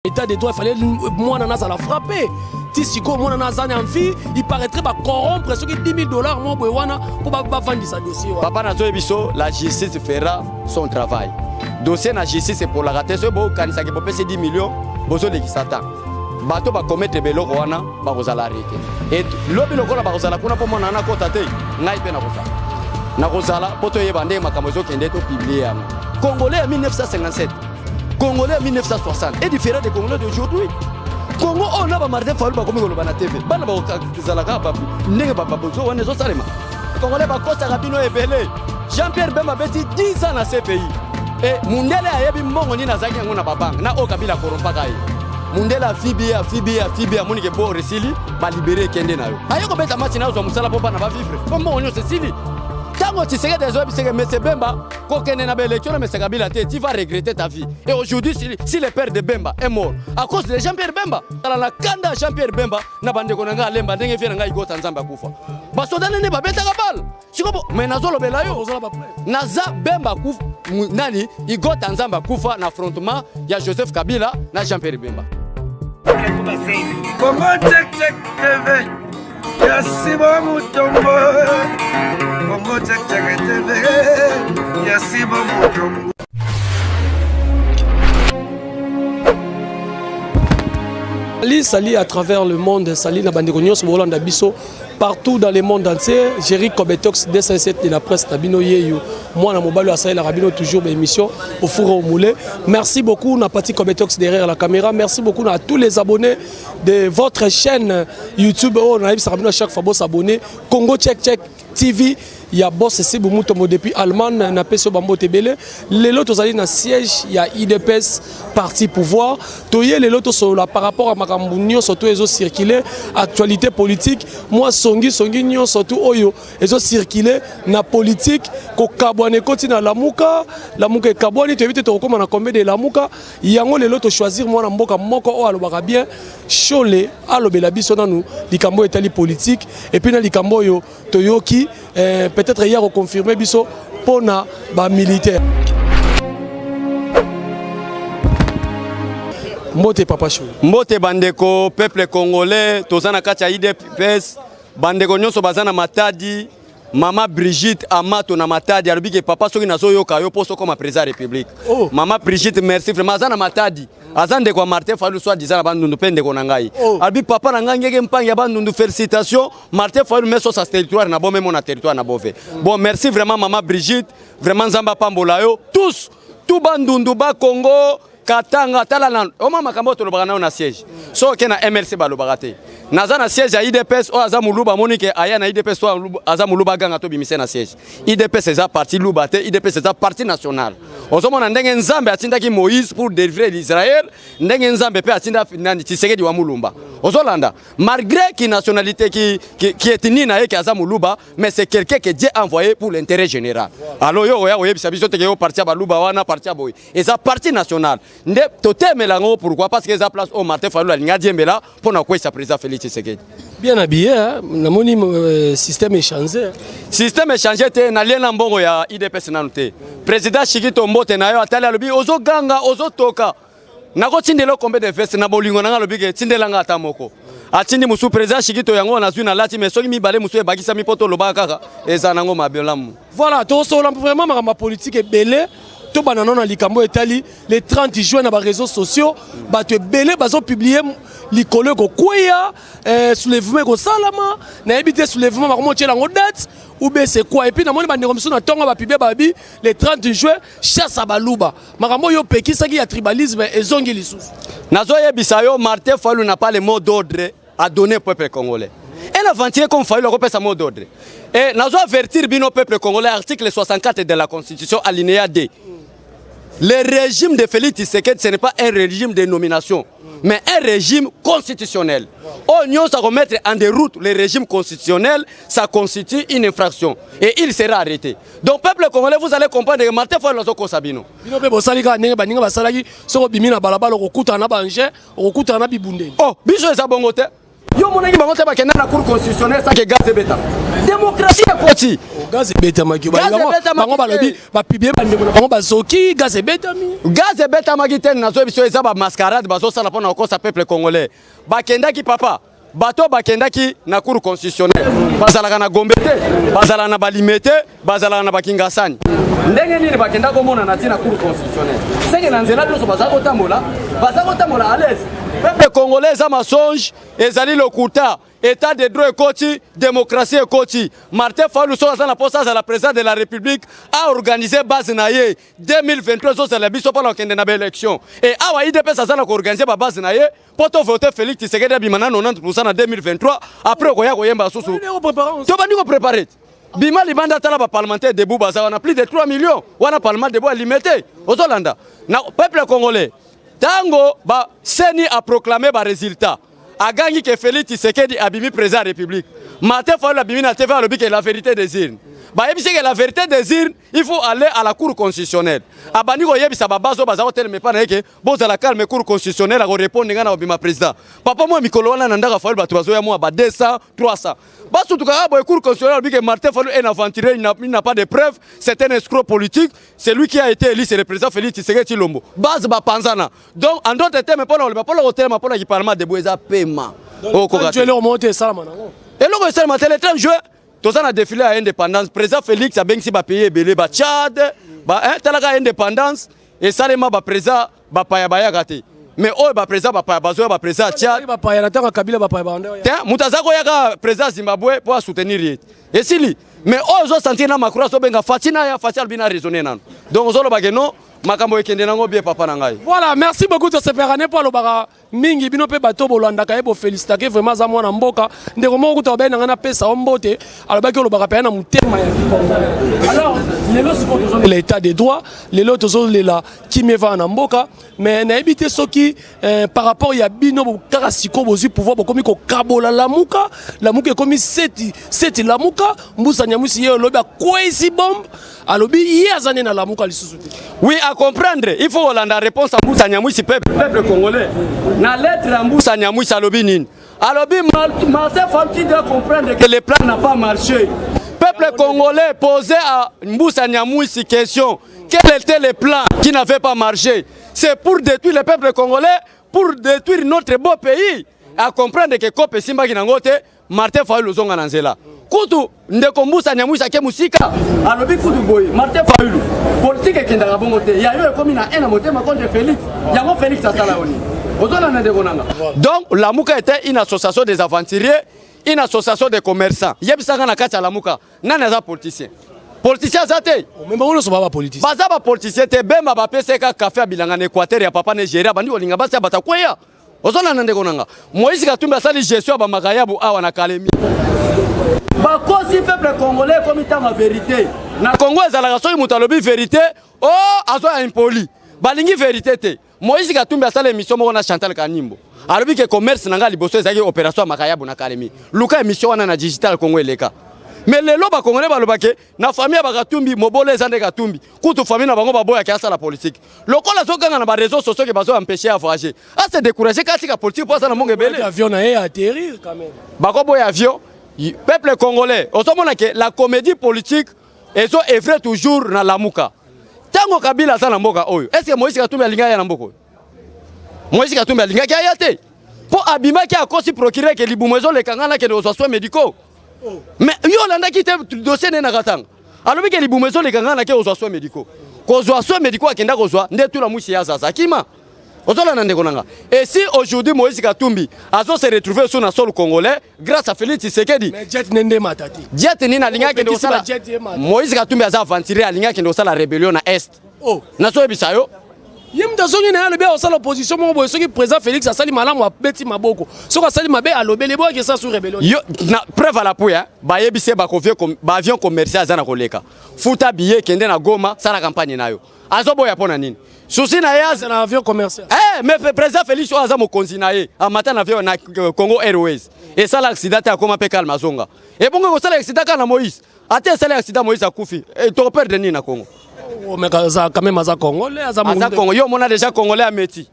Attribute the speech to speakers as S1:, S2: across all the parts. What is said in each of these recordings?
S1: État de droit, il fallait mwana nazala frappé. Ti sikoyo mwana naza na vie, il paraîtrait ba corrompre soki 10 000 dollars mo boye wana mpo bavandisa dossier wana.
S2: Papa nazoyebi biso la justice fera son travail. Dossier na justice epolaka te soki bokanisaki bopesi 10 millions bozolekisa ta bato bakometre beloko wana bakozala arrete et lobi lokola bakozala kuna mpo mwana wana akota te ngai mpe nakozala nakozala mpo toyeba ndenge makambo ezokende topublie yango. Congolais ya 1957, Congolais ya 1960 est différent des Congolais d'aujourd'hui. Congo oyo na ba Martin Fayulu bakomi koloba na TV. Bana bakozala kaka ndenge babozo wana ezosalema. Congolais bakosaka bino ebele. Jean-Pierre Bemba abeti 10 ans na CPI. E mundele ayebi mbongo nini azalaki yango na babanke na oyo Kabila akorompaka ye. Mundele afibi ye afibi ye afibi ye amoni ke bor esili balibere ekende na yo. Aye kobeta match na azwa mosala mpo bana bavivre mpo mbongo nyonso esili. Ntango Tshisekedi azoyebisa ke Monsieur Bemba kokende na baélection na Monsieur Kabila te, tu vas regretter ta vie. Et aujourd'hui, si le père de Bemba est mort à cause de Jean-Pierre Bemba, tala na kanda ya Jean-Pierre Bemba na bandeko na ngai alemba ndenge vie na ngai igota Nzambe akufa. Basoda nene babetaka bale sikobo, mais nazolobela yo naza Bemba akufa nani igota Nzambe akufa na affrontement ya Joseph Kabila na Jean-Pierre Bemba.
S3: Congo Check Check TV ya Simon Mutombo. Congo Check Check TV ya Simon Mutombo.
S1: Salut, salut à travers le monde, salut na bandeko nyonso bolanda biso partout dans le monde entier. Jerry Kobetox 207 de la presse na bino yeyo. Mwana mobali asalelaka bino toujours ba émission au four au moulin. Merci beaucoup na Paty Kobetox derrière la caméra. Merci beaucoup à tous les abonnés de votre chaîne YouTube. Oh, na yebisaka bino à chaque fois bo s'abonner. Congo Check Check TV ya boss Sibu Mutombo depuis Allemagne na peso bambote ebele. Lelo tozali na siège ya UDPS parti pouvoir. Toye lelo tosolola par rapport à makambo nyonso to ezo circuler actualité politique, moi songi songi nyonso to oyo ezo circuler na politique kokabwana ekoti na Lamuka, Lamuka ekabwani toyebi te tokokoma na combien de Lamuka. Yango lelo to choisir mwana mboka moko oyo alobaka bien Shole alobela biso nanu likambo etali politique et puis na likambo oyo toyoki peut-être ya ko confirmer biso pona ba militaire. Mbote papa Shole.
S2: Mbote bandeko peuple congolais, toza na kati ya UDPS, bandeko nyonso baza na Matadi. Mama Brigitte Amato na Matadi alobi ke papa soki nazoyoka yo poso koma président république.
S1: Oh.
S2: Mama Brigitte merci vraiment aza na Matadi. Aza ndeko ya Martin Fayulu soit disant na Bandundu pe ndeko na ngai.
S1: Oh.
S2: Alobi papa na ngai ngeke mpangi ya Bandundu félicitations Martin Fayulu meso sa territoire na bo memo na territoire na bove. Bon merci vraiment mama Brigitte, vraiment Nzambe apambola yo tous tout Bandundu ba Congo Katanga tala na oma makambo tolobaka nayo na siège. So ke na MLC balobaka te. Naza na siège ya UDPS oyo aza muluba amoni ke aya na UDPS oyo aza muluba ganga to bimise na siège. UDPS eza parti luba te, UDPS eza parti national. Ozomona ndenge Nzambe atindaki Moïse pour délivrer l'Israël, ndenge Nzambe pe atinda nani Tshisekedi wa Mulumba. Ozolanda malgré ki nationalité ki ethnie na ye ki aza muluba, mais c'est quelqu'un que Dieu a envoyé pour l'intérêt général. Alors yo oya oyebisa biso te ke yo parti ya baluba wana parti ya boye. Eza parti national nde totemela yango. Pourquoi? Parce que eza place oyo Martin Fayulu alingi adiembela mpo na kokweyisa président Félix Tshisekedi.
S1: Bien habillé, hein? Namoni système échangé.
S2: Système échangé te, nalie na mbongo ya UDPS nanu te. Président Shikito mbote na yo atali alobi ozoganga ozotoka. Nakotindela combien de veste na bolingo na nga alobi ke tindela nga ata moko. Atindi mosusu président Shikito yango nazwi na lati mais soki mibale mosusu ebakisami mpo tolobaka kaka eza nango mabelamu.
S1: Voilà, tosola vraiment makambo ya politique ebele. Tobanda nano na likambo etali le 30 juin na ba réseaux sociaux, bato ebele bazo publier likolo ekokweya, soulèvement ekosalama, nayebi te soulèvement bakomi otiela yango date ou bien c'est quoi. Et puis namoni bandeko mosusu na ntongo bapublier babi le 30 juin chasse à baluba. Makambo oyo opekisaki ya tribalisme ezongi lisusu.
S2: Nazoyebisa yo Martin Fayulu n'a pas le mot d'ordre à donner au peuple congolais. Un aventurier comme Fayulu akopesa mot d'ordre. Et nazo avertir bino peuple congolais, article 64 de la Constitution, alinéa D. Le régime de Félix Tshisekedi, ce n'est pas un régime de nomination, mais un régime constitutionnel. Oh, nous allons remettre en déroute le régime constitutionnel, ça constitue une infraction et il sera arrêté. Donc, peuple congolais, vous allez comprendre que Martin Fayulu azo kosa bino.
S1: Bino pe bosali kaka ndenge baninga basalaki, soko bimi na balabala okokutana na ba engin, okokutana na bibundeli.
S2: Oh, biso eza bongo te. Yo monaki bango te bakenda na cour constitutionnelle sans que gaz ebeta. Démocratie ekoti.
S1: Gaz ebetamaki. Bango balobi bapublier bandeko na bango bazoki, gaz ebetami.
S2: Gaz ebetamaki te. Nazoyebi biso, eza bamascarade bazosala mpona kokosa peuple congolais. Bakendaki, papa, bato bakendaki na Cour constitutionnelle, bazalaka na Gombe te, bazalaka na Balime te, bazalaka na Bakingasani. Ndenge nini bakenda komona na ntina Cour constitutionnelle? Seke na nzela nyonso baza kotambola, baza kotambola à l'aise. Peuple congolais, eza mensonge, ezali lokuta. État de droit ekoti, démocratie ekoti. Martin Fayulu, soki aza na mposa azala président de la République, aorganize base na ye. 2023 ezozala biso mpona kokende na baélection. E awa UDPS aza na koorganize babase na ye mpo tovote Félix Tshisekedi, abima na 90 na 2023. Après okoya koyemba susu. Tobandi koprépare te. Bima libanda, tala baparlementaire debout baza wana, plus de 3 millions wana. Parlement debout alime te. Ozolanda na peuple congolais, ntango baCENI aproclame barésultat, agangi ke Félix Tshisekedi abimi président ya République, Martin Fayulu abimi na TV, alobi ke la vérité des urnes. Bayebisi ke la vérité des urnes, il faut aller à la Cour constitutionnelle. Abandi koyebisa babase oyo baza kotelema epa na ye ke bozala calme, Cour constitutionnelle akorépondre, ngai na kobima président. Papa, mwa mikolo wana na ndako ya Fayulu, bato bazoya mwa ba 200, 300. Basutuka kaka boye, Cour constitutionnelle alobi ke Martin Fayulu est un aventurier, il n'a pas de preuve, c'est un escroc politique, c'est lui qui a été élu, c'est le président Félix Tshisekedi Tshilombo. Base bapanzana. Donc, en d'autres termes, mpona koloba, mpona kotelema mpona kiparlement debout, eza pema.
S1: Okoka te. Eloko moko te esalama nango.
S2: Eloko esalema te. Le 30 juin, toza na défilé ya indépendance. Président Félix abengisi bapays ebele, baTchad ba, hein, talaka indépendance esalema, baprésident bapaya bayaka te, mais oyo baprésident bapaya bazoya, baprésident ya Tchad.
S1: Bapaya na ntango ya Kabila, bapaya banda.
S2: Te, moto aza koyaka, président ya Zimbabwe mpo asoutenir ye, esili. Mais oyo ozosentir na Macron azobenga Fatshi na ya Fatshi, alobi na raisonne nano. Donc ozolobake non, makambo ekende nango bien, papa na ngai.
S1: Voilà, merci beaucoup. Tosepelaka mpo alobaka mingi. Bino mpe bato bolandaka ye, bofélicitake vraiment, aza mwana mboka. Ndeko moko kuta obai na ngai, napesa yo mbote, alobaki olobaka mpenza na motema ya congolais. Alors lelo sikoyo tozolela état de droit, lelo tozolela kimia evanda na mboka, mais nayebi te soki par rapport ya bino kaka sikoyo bozwi pouvoir, bokomi kokabola Lamuka. Lamuka ekomi seti seti. Lamuka, Mbusa Nyamwisi ye olobi akweyisi bombe, alobi ye aza nde na Lamuka lisusu te.
S2: Oui, à comprendre, il faut kolanda réponse ya Mbusa Nyamwisi. Peuple congolais, na lettre ya Mbusa Nyamwisi, alobi nini? Alobi: Martin Fayulu doit comprendre que le plan n'a pas marché. Peuple congolais, posait à Mbusa Nyamwisi question: quel était le plan qui n'avait pas marché? C'est pour détruire le peuple congolais, pour détruire notre beau pays. À comprendre que kope esimbaki nango te. Martin Fayulu, ozonga na nzela. Kutu ndeko Mbusa Nyamwisi ake mosika, alobi kutu boye: Martin Fayulu, politike ekendaka bongo te. Ya yo ekomi na un na motema contre Félix, yango Félix asala yo nini? Ozolanda, ndeko nanga? Donc Lamuka était une association des aventuriers, une association de commerçants. Yebisaka, na kati ya Lamuka, nani aza politicien? Politicien aza te.
S1: Me bango nyonso baa bapoliticien.
S2: Baza bapoliticien te. Bemba, bapesaka kafe ya bilanga na Équateur ya papa Nigéria, bandi kolinga basi ya bato, akweya. Ozolanda, ndeko nanga? Moïse Katumbi asali gestion ya bamakayabu awa na Kalemi. Bakosi peuple congolais. Ekomi ntango ya vérité na Congo. Ezalaka soki moto alobi vérité, o oh, azwa ya impoli. Balingi vérité te. Moïse Katumbi asala émission moko na Chantal Kanimbo, alobi ke commerce na ngai liboso ezalaki opération ya makayabu na Kalemi. Luka émission wana na Digital Congo, eleka. Mais lelo bakongolais balobake na famille ya bakatumbi, mobolo eza nde Katumbi. Kutu famille na bango baboyaki asala politique. Lokola azokanga na baréseau sociaux ke bazo empêcher ya voyager, ase décourager, katika politique mpo aza na mbongo ebele.
S1: Avion na ye atterrir quand même.
S2: Bakoboya avion. Peuple congolais, ozomona ke la comédie politique ezo œuvre toujours na Lamuka. Ntango Kabila aza na mboka oyo, est ce que Moïse Katumbi alingaki aya na mboka oyo? Moïse Katumbi alingaki aya te, mpo abimaki, akosi procureur ke libumu ezoleka, ngai nakende kozwa soin médicaux. Mais yo olandaki te dossier nde nakatanga. Alobi ke libumu ezoleka, ngai nake kozwa soin médicaux. Kozwa soin médicaux, akenda kozwa nde tula mwisi ya zaza akima. Ozolanda, ndeko nanga? Et si aujourd'hui Moïse Katumbi azo se retrouver sur na sol congolais grâce à Félix Tshisekedi.
S1: Mais jet nde mata te.
S2: Jet nini? Alingaki akende kosala, Moïse Katumbi aza aventurier, alingaki akende kosala rébellion na Est.
S1: Oh.
S2: Nazoyebisa yo.
S1: Ye moto azongi na ye, alobi akosala opposition moko boye. Soki président Félix asali malamu, abeti maboko, soki asali mabe, alobeli. Eboyaki esa su rébellion.
S2: Yo na preuve à l'appui, hein, bayebisi ye baavion commercial aza na koleka, futa billet, kende na Goma, sala campagne na yo. Azoboya mpo na nini? Susi na ye.
S1: Na avion commercial.
S2: Eh, mais président Félix oyo aza mokonzi na ye, amata na avion na Congo Airways, esala accident te, akoma mpe calme, azonga. Ebongo kosala accident kaka na Moïse? Ate esali accident, Moïse akufi, tokoperdre nini na Congo?
S1: Oh, mais aza quand même, aza congolais, aza
S2: Aza Congo. Yo omona déjà congolais ya métier?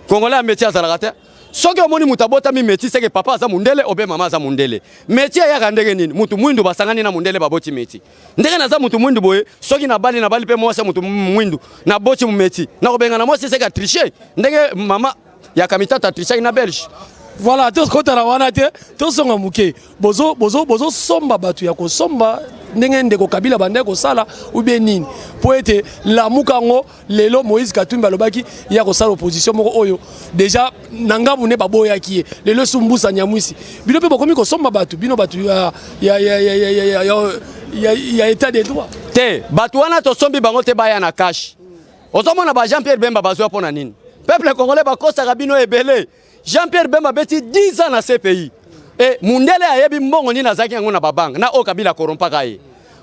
S2: Congolais ya métier azalaka te. Soki omoni moto abotami métis, c'est que papa aza mundele obe mama aza mundele. Métis ayaka ndenge nini? Mutu mwindu basangani na mundele, baboti métis. Ndenge naza mutu mwindu boye, soki nabali, nabali mpe mwasi ya mutu mwindu, naboti métis, nakobengana mwasi, c'est que atriche ndenge mama ya Kamitata atrichaki na Belge.
S1: Voilà, tokotala wana te, tozonga moke. Bozosomba bato ya kosomba ndenge ndeko Kabila bande kosala ou bien nini? Mpo ete Lamuka yango lelo, Moïse Katumbi alobaki ya kosala opposition moko oyo déjà na ngambu nde baboyaki ye. Lelo esu Mbusa Nyamwisi, bino mpe bokomi kosomba bato, bino bato ya état de droit.
S2: Te, bato wana tosombi bango te, baya na cash. Ozomona ba Jean Pierre Bemba bazwa mpo na nini? Peuple congolais, bakosaka bino ebele. Jean Pierre Bemba beti 10 ans na CPI e mundele ayebi mbongo nini azalaki yango na babanke na oyo Kabila akorompaka ye.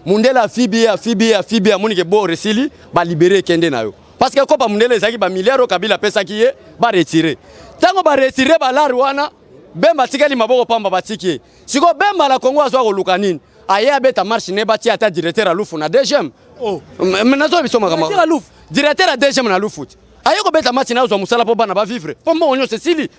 S2: Mundele afibi ye, afibi ye, afibi ye, amoni ke bo resili balibere, ekende na yo, parce que kopa mundele ezalaki bamilliard oyo Kabila apesaki ye, baretire. Ntango baretire balari wana, Bemba atikali maboko pamba, batiki ye. Sikoyo Bemba na Kongo azwa koluka nini? Aye abeta marche ne batia ata directeur ya Lufu na DGM.
S1: Oh.
S2: Nazoya biso makambo.
S1: Directeur ya Lufu?
S2: Directeur ya DGM na Lufu ti aye kobeta match na azwa mosala mpo bana bavivre, mpo mbongo nyonso esili.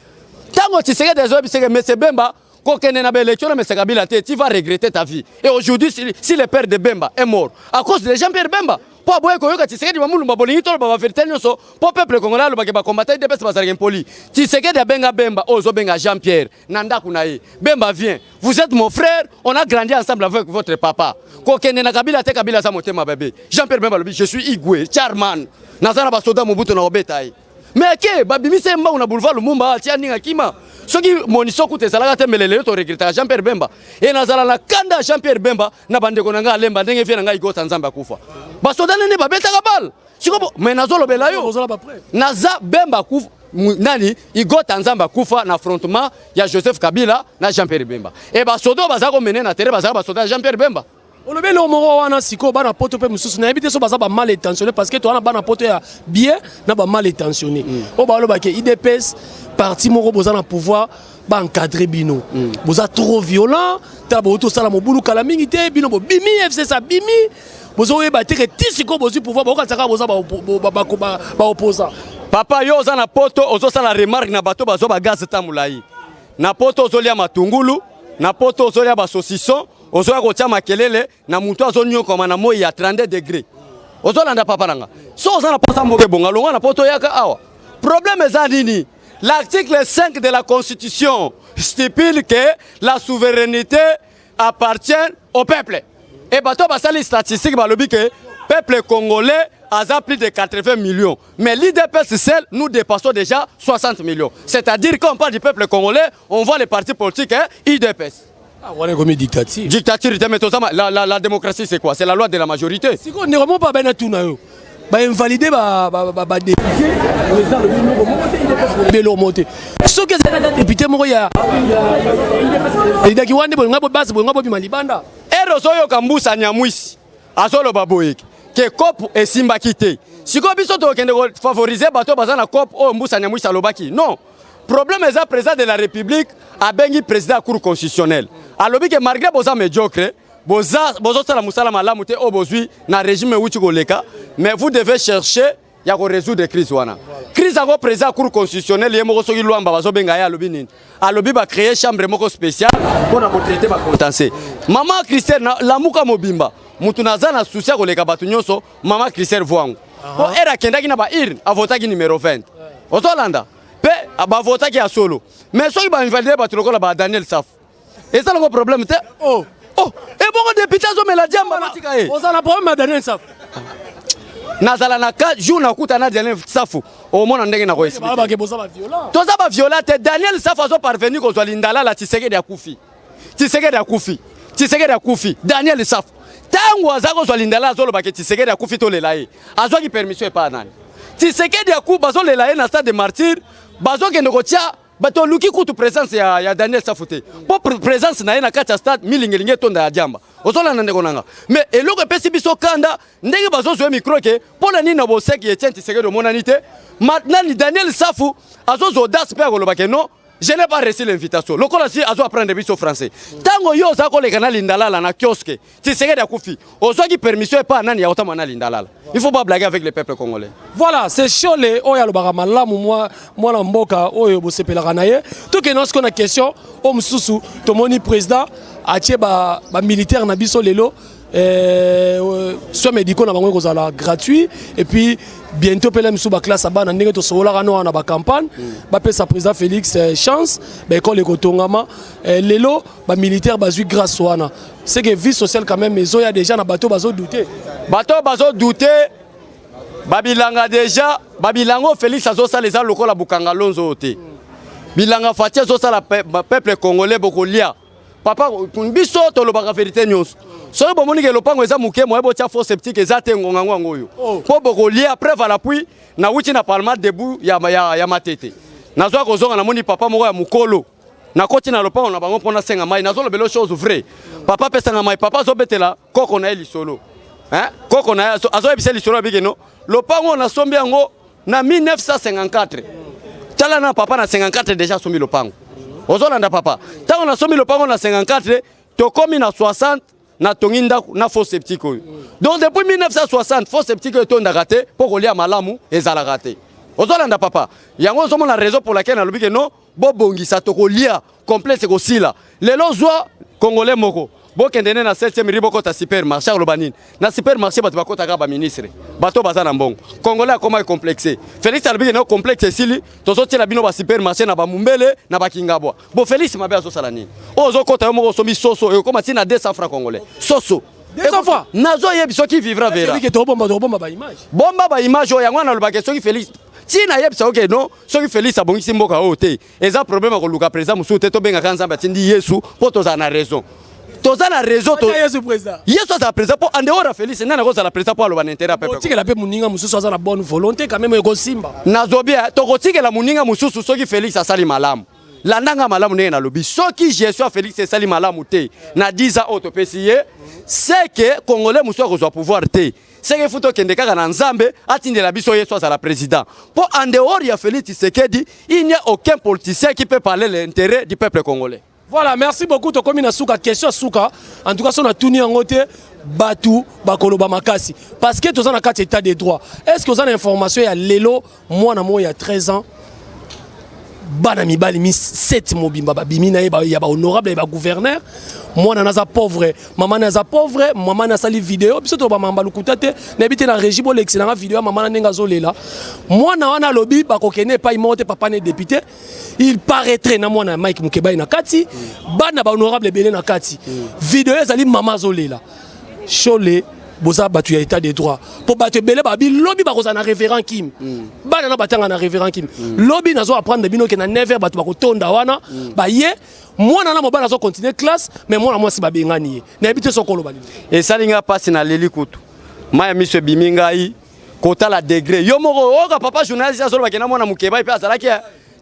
S2: Ntango Tshisekedi azoyebi seke mese Bemba kokende na baélection na mese Kabila te, tu vas regretter ta vie. Et aujourd'hui, si le père de Bemba est mort à cause de Jean-Pierre Bemba, mpo aboye koyoka Tshisekedi wa Mulumba, bolingi toloba bavérité nyonso mpo peuple congolais alobaki bakombata UDPS bazalaki impoli. Tshisekedi abenga Bemba oyo ozobenga Jean Pierre na ndako na ye. Bemba, viens, vous êtes mon frère, on a grandi ensemble avec votre papa, kokende na Kabila te, Kabila aza motema bebe. Jean Pierre Bemba alobi: je suis Igwe chairman, naza na basoda Mobutu, na kobeta ye. Mais ake babimisi ye mbangu na boulevard Lumumba, atia ndenge akima. Soki moniso kuta ezalaka te, mbele lelo toregretaka Jean Pierre Bemba. E nazala na kanda ya Jean Pierre Bemba na bandeko na ngai alemba ndenge vie na ngai Igota Nzambe akufa, basoda nene babetaka bale. Sikoyo me nazolobela yo,
S1: Bozala bapreuve.
S2: Naza Bemba akufa nani, Igota Nzambe akufa na affrontement ya Joseph Kabila na Jean Pierre Bemba. E basoda oyo baza komene na terrain bazalaka basoda ya Jean Pierre Bemba.
S1: Olobi eloko moko wana. Sikoyo bana poto mpe mosusu, nayebi te so baza bamal intentionné, parce que toza na bana poto ya bien na bamal intentionné oyo balobaki UDPS parti moko boza na pouvoir, baencadre bino, boza trop violent. Tala, bouti osala mobulu kala mingi te, bino bobimi FCC abimi, bozoyeba te ke ti sikoyo bozwi pouvoir, bokokanisa kaka boza baopposant.
S2: Papa, yo oza na poto, ozosala remarque na bato bazwa bagaz ta molai na poto, ozolia matungulu na poto, ozolia basaucisson, ozoya kotia makelele na motu azonyokama na moi ya 32 degré. Ozolanda, papa na nga, so oza na posa mboka ebonga, longwa na poto, oyaka awa. Problème eza nini? L'article 5 de la Constitution stipule que la souveraineté appartient au peuple. Et bato basali statistique, balobi que peuple congolais aza plus de 80 millions, mais l'UDPS seul, nous dépassons déjà 60 millions. C'est-à-dire, quand on parle du peuple congolais, on voit les partis politiques, hein, UDPS.
S1: Ah, wana ekomi dictature.
S2: Dictature te, mais tozama la démocratie, c'est quoi? C'est la loi de la majorité.
S1: Sikoyo ndeko moko mpe abena tuna yo, bainvalide badéputé, président alobi eloko moko te, UDPS eloko moko te. Soki ezalaki ata député moko ya validaki wana nde bolinga base, bolinga bobima libanda.
S2: Ere ozoyoka Mbusa Nyamwisi azoloba boyeke ke cope esimbaki te. Sikoyo biso tokende kofavorize bato baza na cope oyo Mbusa Nyamwisi alobaki? Non, problème eza président de la République abengi président ya Cour constitutionnelle, alobi ke malgré boza médiocre, bozosala mosala malamu te oyo bozwi na régime euti koleka, mais vous devez chercher ya korésoudre crise wana. Crise yango, président ya Cour constitutionnelle ye moko, soki Lwamba bazobenga ye, alobi nini? Alobi bacréer chambre moko spéciale mpona kotraite bacontentieux. Mama Christelle, Lamuka mobimba, mutu naza na souci ya koleka bato nyonso, mama Christelle Voango, po ere akendaki na baurne, avotaki numéro 20. Ozolanda mpe bavotaki ya solo. Mais soki bainvalide bato lokola ba Daniel Safu, eza nango problème te.
S1: Oh.
S2: Oh, ebongo député azomela diamba, batika ye.
S1: Oza na problème ya Daniel Safu?
S2: Nazala na ka jour nakuta na Daniel Safu, omona ndenge na koexpliquer.
S1: Balobaki boza baviolent.
S2: Toza baviola te. Daniel Safu azoparvenir kozwa lindalala. Tshisekedi akufi, Tshisekedi akufi, Tshisekedi akufi. Daniel Safu, ntango aza kozwa lindalala, azolobaki Tshisekedi akufi, tolela ye. Azwaki permission epai nani? Tshisekedi aku bazolela ye na stade de Martyr, bazokende kotia bato. Oluki kutu présence ya Daniel Safu te, mpo présence na ye na kati ya stade, milingelingi etonda ya diamba. Ozolanda, ndeko na nga? Mais eloko epesi biso kanda, ndenge bazozwa ye micro ke mpo na nini na boseki Etienne Tshisekedi omonani te. Nani, Daniel Safu azozwa audace mpe akoloba ke non. Je n'ai pas reçu l'invitation. Lokola si azo apprendre biso français. Tango yo oza koleka na lindalala na kiosque, Tshisekedi akufi. Ozwaki permission epa nani ya kotama na lindalala. Il faut pas blaguer avec le peuple congolais.
S1: Voilà, c'est Shole oyo alobaka malamu mwa mwana mboka oyo bosepelaka na ye. Tokende sikoyo na question oyo mosusu tomoni président atie ba, ba militaire na biso lelo soins médicaux na bango ekozala gratuit et puis bientôt mpe misu baklasse ya bana ndenge tosololaka no wana na bacampagne bapesa président Félix chance, baekole ekotongama. Lelo bamilitaire bazwi grâce wana, c'est que vie sociale quand même ezoya déjà na bato bazodouter.
S2: Bato bazodouter, babilanga déjà, babilanga oyo Félix azosala eza lokola bukanga lonzo oyo te. Bilanga Fatshi azosala, peuple congolais bokolia. Papa, biso tolobaka vérité nyonso. Soki bomoni ke lopango eza moke, moye botya fosse septique eza te, ngonga ngo yango oyo mpo bokolia. Preuve à l'appui, nawuti na Parlement debout ya Matete, nazwa kozonga, namoni papa moko ya mokolo, nakoti na lopango na bango mpo nasenga mai. Nazolobela chose vrai. Papa apesanga mai, papa azobetela koko na ye lisolo. Hein? Koko na ye azoyebisa lisolo abike no lopango oyo nasombi yango na 1954. Tala na papa, na 54 déjà asombi lopango. Ozolanda papa, ntango nasombi lopango na 54, tokomi na 60, natongi ndako na fosse septique oyo. Donc depuis 1960, fosse septique oyo etondaka te mpo kolia malamu ezalaka te. Ozolanda papa, yango ozomona raison pour laquelle nalobi ke non, bobongisa, tokolia, complexe ekosila. Lelo zwa Congolais moko, bokende ne na 7e rue, bokota supermarché, akoloba nini na supermarché? Bato bakotaka baministre, bato baza na mbongo. Congolais akoma complexe. Félix alobi ke no, complexe esili, tozotiela bino basupermarché na bamumbele na bakingabwa. Bo Félix mabe azosala nini? Oyo ozokota yo moko, osombi soso, ekokoma ntina 200 francs congolais soso.
S1: 200 francs?
S2: Nazoyebi, soki vivra verra.
S1: Celui tobomba, tobomba baimage.
S2: Bomba baimage oyo. Yango wana alobaka, soki Félix, ntina yebisa oke non, soki Félix abongisi mboka oyo te, eza problème ya koluka président mosusu te. Tobengaka Nzambe atindi Yesu mpo tozala na raison, toza na raison.
S1: Yesu président.
S2: Yesu azala président mpo en dehors ya Félix, nani akozala président mpo aloba na intérêt ya peuple?
S1: Otikela mpe moninga mosusu aza na bonne volonté quand même, ekosimba.
S2: Nazobi tokotikela moninga mosusu soki Félix asali malamu. Landanga malamu ndenge nalobi: soki gestion ya Félix esali malamu te na 10 ans oyo topesi ye, c'est que Congolais mosusu akozwa pouvoir te. Seke fu tokende kaka na Nzambe atindela biso Yesu azala président, mpo en dehors ya Félix Tshisekedi, il n'y a aucun politicien qui peut parler l'intérêt du peuple congolais.
S1: Voilà, merci beaucoup. Tokomi na suka. Question ya suka, en tout cas so natuni yango te, bato bakoloba makasi, parce que toza na kati état de droit. Est ce que oza na information ya lelo, mwana moko ya 13 ans, bana mibali mi 7 mobimba babimi na ye ya bahonorable, ya bagouverneur? Mwana naza pauvre, mama na aza pauvre, mama na asali video. Biso to bamamba lokuta te. Nayebi te, na régie bolekisi nanga video ya mama na ndenge azolela mwana wana. Alobi bakokende epai moko te, papa ne député. Il paraîtrait na mwana ya Mike Mukebai na kati, bana bahonorable ebele na kati. Video ezali, mama azolela. Shole, boza bato ya état de droit, mpo bato ebele babi lobi bakozala na révérend Kim, bana na batanga na révérend Kim. Lobi nazo apprendre bino ke na 9 heures bato bakotonda wana. Baye mwana na mobali azocontinue classe, mais mwana mwasi babengani ye. Nayebi te soki oloba nini.
S2: Esali nga mpasi, naleli kutu, mai ya miso ebimi ngai kotala degré. Yo moko oyoka papa journaliste azolobake na mwana Mokebai mpe azalaki.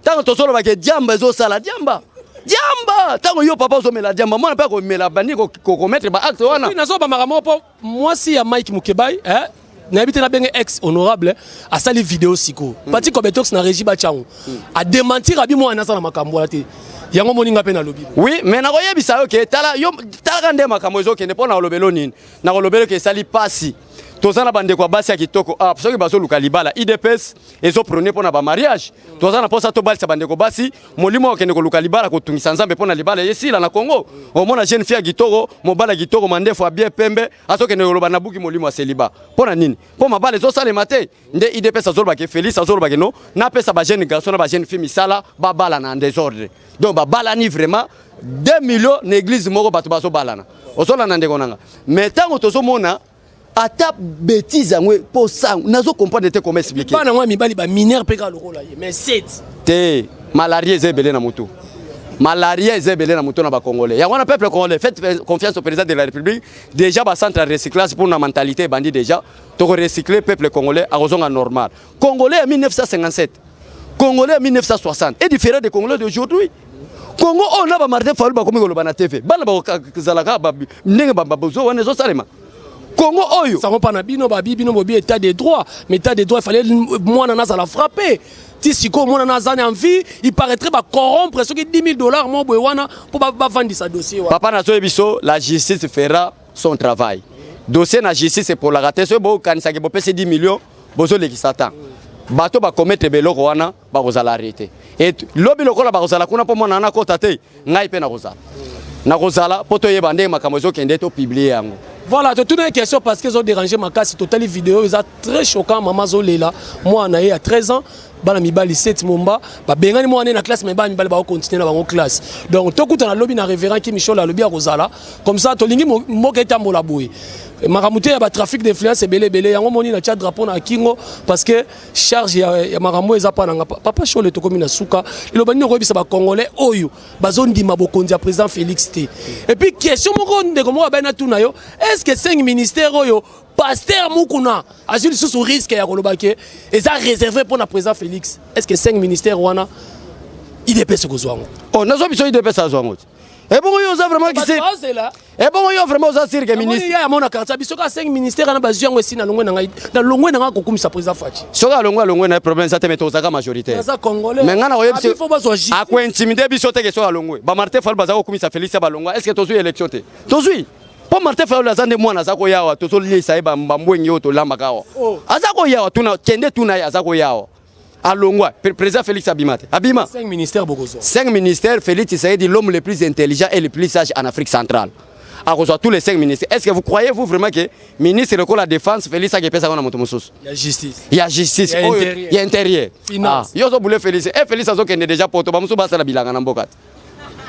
S2: Ntango tozolobake diamba ezosala diamba, diamba, ntango yo papa ozomela diamba, mwana mpe akomela, bandi kocommettre baacte wana.
S1: Nazobamaka moko mpo mwasi ya Mike Mukebai, nayebi te, nabenge ex honorable, asali video sikoyo. Pati Cobetox na régie batyango adémentir, abi mwana aza na makambo wana te. Yango moninga mpe nalobi.
S2: Oui, mais nakoyebisa yo ke tala yo, talaka nde makambo ezokende. Mpo na kolobelo nini? Nakolobelo ke esali pasi. Toza na bandeko ya basi ya kitoko. Ah, soki bazoluka libala, UDPS ezoprôner mpo na bamariage. Toza na mposa tobalisa bandeko basi. Molimo akende koluka libala, kotungisa Nzambe mpo na libala esila na Congo. Omona jeune fille ya kitoko, mobali ya kitoko, mandefu ya bien, pembe, azokende koloba nabuki molimo ya célibat. Mpo na nini? Mpo mabala ezosalema te. Nde UDPS azolobake, Félix azolobake no, napesa bajeune garçon na bajeune fille misala, babala na désordre. Donc babalani vraiment 2 millions na église moko, bato bazobalana. Ozolanda ndeko nanga? Mais ntango tozomona ata bêtise yango, mpo sa nazo comprendre te comment expliquer.
S1: Bana mwa mibali baminere mpe kaka lokola ye, mais 7.
S2: Te, malaria eza ebele na motu, malaria eza ebele na motu na bacongolais. Yango wana, peuple congolais, faites confiance au président de la République. Déjà bacentre ya recyclage pour na mentalité ebandi déjà. Tokorecycle peuple congolais, akozonga normal. Congolais ya 1957, Congolais ya 1960 est différent des Congolais d'aujourd'hui. Congo oyo na bamartin Fayulu bakomi koloba na TV, bana bakozalaka ndenge babozo wana ezosalema. Congo oyo.
S1: Sango pa na bino babi bino bobi état de droit, mais état de droit il fallait mwana nazala frappé. Ti sikoyo mwana naza na envie, il paraîtrait ba corrompre soki 10 000 dollars mo boye wana mpo bavandisa dossier wana.
S2: Papa, nazoyebi biso, la justice fera son travail. Dossier na justice epolaka te. Soki bokanisaki bopesi 10 millions, bozolekisa temps. Bato bacommettre beloko wana bakozala arrêté. Et lobi lokola bakozala kuna mpo mwana wana akota te, ngai mpe nakozala mpo toyeba ndenge makambo ezokende, topublier yango.
S1: Voilà, totuna ye question parce que ezodéranger makasi. Totali video, eza très choquant. Mama azolela mwana ye ya 13 ans. Bana mibali 7 momba babengani mwana ye na classe, mais bana mibali bakocontinuer na bango classe. Donc tokutana lobi na révérend Kimichol, alobi akozala comme ça. Tolingi mboka etambola boye, makambo te ya batrafic d'influence ebele ebele. Yango moni na tia drapeau na kingo parce que charge ya makambo eza mpa nanga. Papa Shole, tokomi na suka. Liloba nini okoyebisa bacongolais oyo bazondima bokonzi ya président Félix te? Et puis question moko, ndeko moko abai natuna yo: est ce que 5 ministère oyo pasteur Mukuna azwi lisusu risque ya koloba ke eza réservé mpo na président Félix, est ce que 5 ministère wana UDPS kozwa yango?
S2: Oh, nazwa biso, UDPS azwa yango te. Ebongo yo oza vraiment
S1: Bato bazela.
S2: Ebongo yo vraiment oza sûr que ministre
S1: ya mona quartier biso ka 5 ministère wana bazwi yango, esi na longwe na ngai, na longwe na ngai kokumisa président Fatshi.
S2: Soki alongwe, alongwe na ye, problème eza te, mais tozalaka majoritaire.
S1: Naza congolais.
S2: Mais ngai nakoyebisa
S1: Abi, faut bazwa justice.
S2: Akointimider biso te ke soki alongwe. Bamartin Fayulu baza kokumisa Félix ya balongwa, est ce que tozwi élection te? Tozwi, mpo Martin Fayulu aza nde mwana, aza koya awa, tozoliesa ye bambwengi oyo tolambaka awa.
S1: Oh.
S2: Aza koya awa, tuna, kende tuna ye, aza koya awa. Alongwa, président Félix abima te? Abima.
S1: 5 ministères bokozwa.
S2: Cinq ministères. Félix Tshisekedi, l'homme le plus intelligent et le plus sage en Afrique centrale, akozwa tous les cinq ministères. Est ce que vous croyez, vous, vraiment que ministre lokola défense, Félix akepesa yango na moto mosusu?
S1: Ya justice.
S2: Ya justice.
S1: Ya
S2: oyo
S1: intérieur.
S2: Ya intérieur.
S1: Finance.
S2: Ah, yo ozobule Félix e Félix azokende déjà poto, bamosusu basala bilanga na mboka te.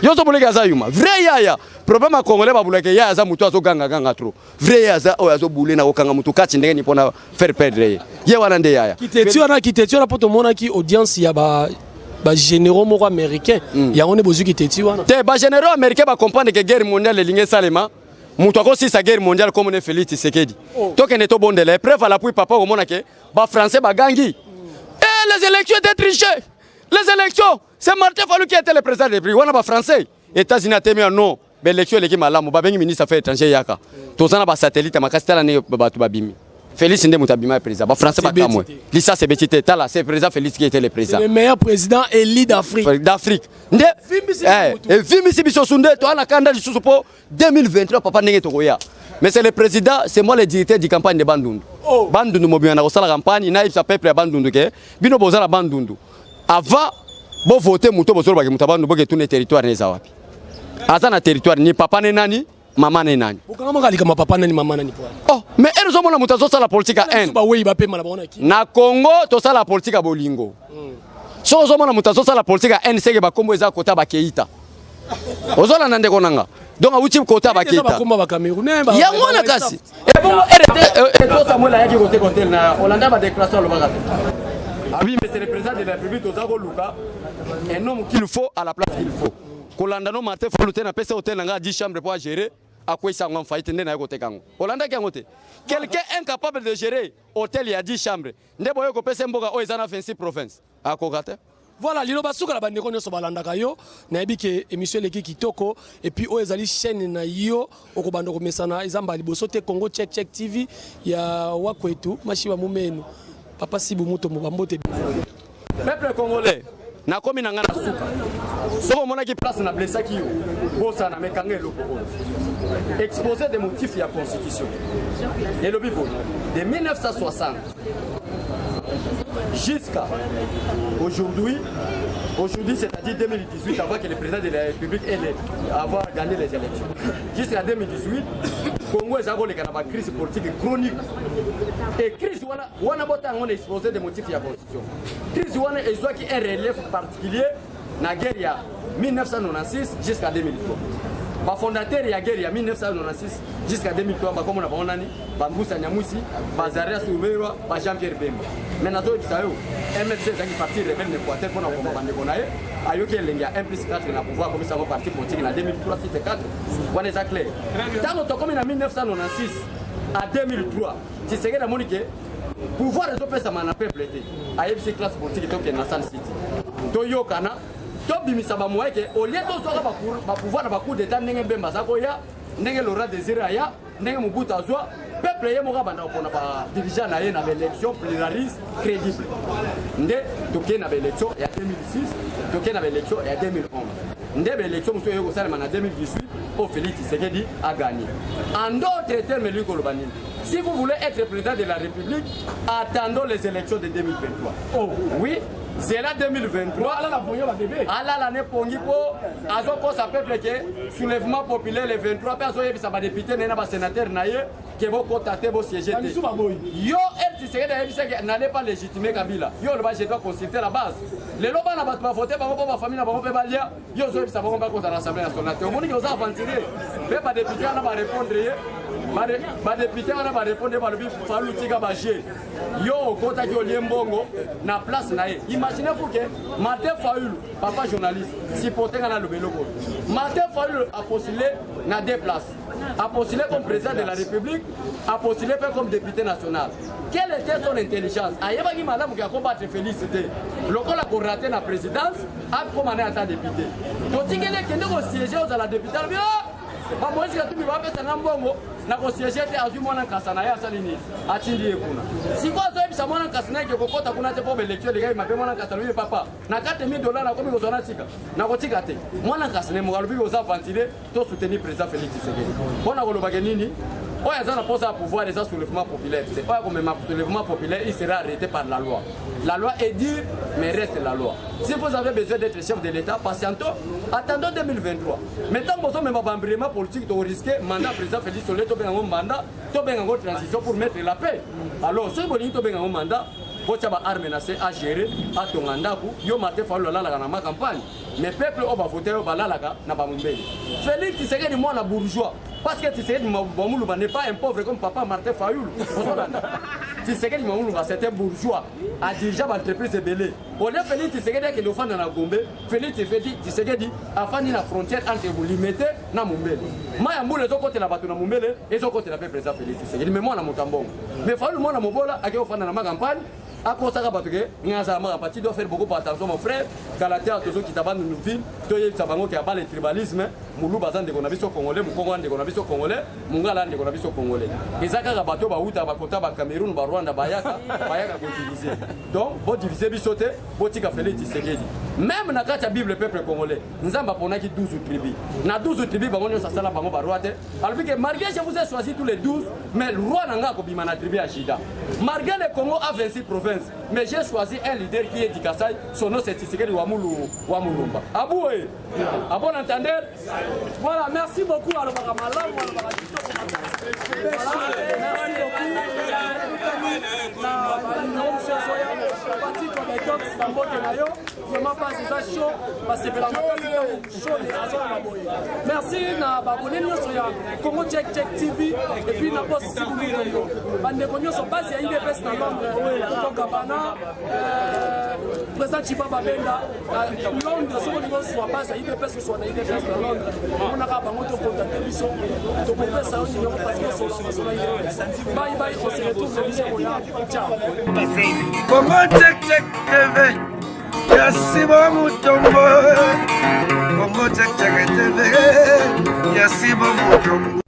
S2: Yo ozobuleki aza yuma. Vrai yaya, problème ya congolais, babulaki yaya aza motu azogangaganga trop. Vrai yaya aza oyo azobule na kokanga motu kati ndenge ni mpona faire perdre ye. Ye wana nde yaya.
S1: Kiteti wana, kiteti wana, mpo tomonaki audience ya ba bagénéraux moko américain, yango nde bozwi kiteti wana.
S2: Te, bagénéraux américain bacomprendre ke guerre mondiale elingi esalema. Moto akosisa guerre mondiale komona Félix Tshisekedi.
S1: Oh.
S2: Tokende tobondela ye, preuve à l'appui. Papa, okomona ke bafrançais bagangi: eh, les élections étaient trichées, les élections, c'est Martin Fayulu qui était le président de la République. Wana bafrançais. États-Unis atemi ya non, baélection eleki malamu. Babengi ministre affaires étranger: yaka, toza na basatellite makasi, tala ndenge bato babimi. Félix nde moto abima ya président. Bafrançais
S1: Ebeti
S2: bakamwe.
S1: te.
S2: Lisasi ebeti te. Tala, c'est président Félix qui était le président.
S1: C'est le meilleur président élu d'Afrique.
S2: D'Afrique nde.
S1: Evimbisi
S2: Eh,
S1: mutu.
S2: evimbisi biso su nde toza na kanda lisusu mpo 2023, papa, ndenge tokoya. Mais c'est le président, c'est moi le directeur du campagne de Bandundu.
S1: Oh.
S2: Bandundu mobima na kosala campagne. Nayebisa peuple ya Bandundu ke bino boza na Bandundu, avant bovote moto bozolobaki moto ya Bandundu, boke tuna territoire ne eza wapi, aza na territoire ni papa ne nani, mama ne nani.
S1: Bokangamaka likama papa nani, mama nani po?
S2: Oh, mais ere ozomona moto azosala politique ya haine.
S1: Bawei bapema na bango na ki.
S2: Na Congo tosala politique ya bolingo. Soki ozomona moto azosala politique ya haine, seke bakombo eza kota bakeita. Ozolanda, ndeko nanga? Donc awuti kota
S1: eza
S2: bakeita.
S1: bakoma bacamerounais.
S2: Yango wana kasi ebongo rt eto Samuel ayaki kote kotel na olanda badéclaration, alobaka te abi, mais c'est le président de la République. Toza koluka un homme qu'il faut à la place qu'il faut. Kolanda no Martin Fayulu te. Napesa hotel na ngai 10 chambre po agérer, akweyisa yango en faillite nde naye koteka yango. Olandaki yango te? Quelqu'un incapable de gérer hôtel ya 10 chambre nde boye kopesa mboka oyo eza na 26 province, akoka te.
S1: Voilà, liloba suka na bandeko nyonso balandaka yo. Nayebi ke émission eleki kitoko, et puis oyo ezali chaîne na yo, okobanda komesana, eza mbala liboso te. Congo Check Check TV ya wakwetu Mashiba Mumenu, papa Sibu Mutombo, bambote.
S2: Peuple congolais, nakomi na ngai na suka. Soki omonaki place na blessaki yo, bosana mekanga eloko oyo. Exposé des motifs ya constitution elobi boye: de 1960 jusqu'à aujourd'hui, aujourd'hui, c'est-à-dire 2018, avant que le président de la République ait avoir gagné les élections, jusqu'à 2018, Congo eza koleka na bacrise politique chronique. Et crise wana wana, bota yango na exposé des motifs ya constitution, crise wana ezwaki un relief particulier na guerre ya 1996 jusqu'à 2003. Bafondateur ya guerre ya 1996 jusqu'à 2003, bakomona bango nani? Bambusa Nyamwisi, Bazaria Ruberwa, ba Jean Pierre Bemba. Mais nazoyebisa yo, MLC ezalaki parti rebelle na Équateur mpona koma bandeko na ye. Ayoki elenge ya 1 plus 4 na pouvoir, akomisa yango parti politique na 2003. 6 4 wana eza clair. Ntango tokomi na 1996 à 2003, Tshisekedi amoni ke pouvoir ezopesama na peuple te. Ayebisi classe politique: tokende na Sun City, toyokana, tobimisa bamoyen ke au lieu tozwaka bapouvoir na bacoup d'état ndenge Bemba aza koya. Ndenge Laurent Désiré aya, ndenge Mobutu azwa, peuple ye moko abanda kopona ba dirigeant na ye na ba élection pluraliste crédible. Nde tokei na ba élection ya 2006, tokei na ba élection ya 2011. Nde ba élection mosusu eye kosalema na 2018 oyo Félix Tshisekedi a gagné. En d'autres termes, elingi koloba nini? Si vous voulez être président de la République, attendons les élections de 2023.
S1: Oh.
S2: Oui, zela 2023.
S1: Alala pongi ba bébé.
S2: Alala ne pongi po azokosa peuple ke soulèvement populaire le 23 pe azoyebisa ba député na ye na ba sénateur na ye ke bokota te, bosiéger te.
S1: Bamisu baboyi.
S2: Yo El Tshisekedi ayebisaki n'allez pas légitimer Kabila. Yo oloba je dois consulter la base. Lelo bana bato bavote bango mpo bafamille na bango mpe balia, yo ozoyebisa bango bakota na Assemblée nationale te. Omoni ke oza aventurier. Mpe ba député wana ba répondre ye, ba député wana ba répondre ye, balobi Fayulu tika ba jeu. Yo okotaki olie mbongo na place na ye. Imaginez vous que Martin Fayulu, papa journaliste, supporter nga na loba eloko oyo. Martin Fayulu a postulé na deux places. A postulé comme président de la République, a postulé pe comme député national. Quelle était son intelligence? Ayebaki malamu ke akobattre Félix te. Lokola ko rater na présidence, akoma na ata député. Totikeli ekende kosiéger ozala député. Alobi, ah! Ba Moïse Katumbi bapesa nga mbongo na kosiéger te, azwi mwana nkasa na ye asali nini? Atindi ye kuna. Sikoyo azoyebisa mwana nkasa na ye ke kokota kuna te mpo baélection elekaki mabe. Mwana nkasa alobi, papa, na 4000 $ nakomi kozwa, natika, nakotika te. Mwana nkasa ne moko alobi oza ventile to soutenir président Félix Tshisekedi. Mpona kolobake nini? Oyo aza na posa ya pouvoir, eza soulèvement populaire te. Oyo akomema soulèvement populaire, il sera arrêté par la loi. La loi est dure, mais reste la loi. Si vous avez besoin d'être chef de l'État, patientons, attendons 2023. Mais tant que bozomema bambrema politique, torisque mandat président Félix Tshisekedi, tobenga yango mandat, tobenga yango transition pour mettre la paix. Alors soki bolingi tobenga yango mandat, botya baarme na se, agérer, atonga ndako. Yo Martin Fayulu alalaka na ma campagne, mais peuple oyo bavote oyo balalaka na bamombele. Félix Tshisekedi mwana bourgeois, parce que Tshisekedi Mamuluba n'est pas un pauvre comme papa Martin Fayulu. Ozolanda, Tshisekedi Mamuluba, c'est un bourgeois, adirige baentreprise ebele. Au lieu Félix Tshisekedi akende ofanda na Gombe, Félix Tshisekedi afandi na frontière entre Limete na Mombele. Mai ya mbula ezokotela bato na Mombele, ezokotela mpe président Félix Tshisekedi. Mais mwana moto ya mbongo, mais Fayulu mwana mobola ake ofanda na ma campagne, akosaka bato ke ngai azala ma campagne. Tu dois faire beaucoup attention, mon frère. Kala te tozokita Bandundu ville, toyebisa bango ke abala tribalisme. Moluba aza ndeko na biso congolais, mokongo aza ndeko na biso congolais, mongala ndeko na biso congolais. Eza kaka bato bauta bakota bacameroun, barwanda, bayaka kodiviser. Donc bodivise biso te, botika Félix Tshisekedi. Même na kati ya Bible, peuple congolais, Nzambe aponaki 12 tribu. Na 12 tribu, bango nyonso asala bango baroi te. Alobi ke malgré je vous ai choisi tous les 12, mais roi na nga akobima na tribu ya Juda. Malgré le Congo a 26 provinces, mais j'ai choisi un leader qui est du Kasaï, son nom c'est Tshisekedi wa Mulumba. Aboué, à bon entendeur.
S1: Voilà, merci beaucoup. Alobaka malamu, alobaka kitoko makasi. Voilà, merci beaucoup. Na banimero mosusu ezoya, Pati Kobetox, bambote na yo. Vraiment pasi eza chaud, basepela makasi ntango chaud azoloba boye. Merci na baabonné nyonso ya Congo Check Check TV et puis na boss Sibulu, bandeko nyonso base ya UDPS na Londres, Kokabana, président Chiba Babenda na Londres. Soki olingi ozwa base ya UDPS, ozwa na UDPS na Londres, omonaka bango, tocontacte biso, tokopesa yo numéro parce que osolola UDPS. Bye bye, on se retrouve na biso koya. Ciao.
S3: Congo Check Check TV ya Simon Mutombo. Congo Check Check TV ya Simon Mutombo.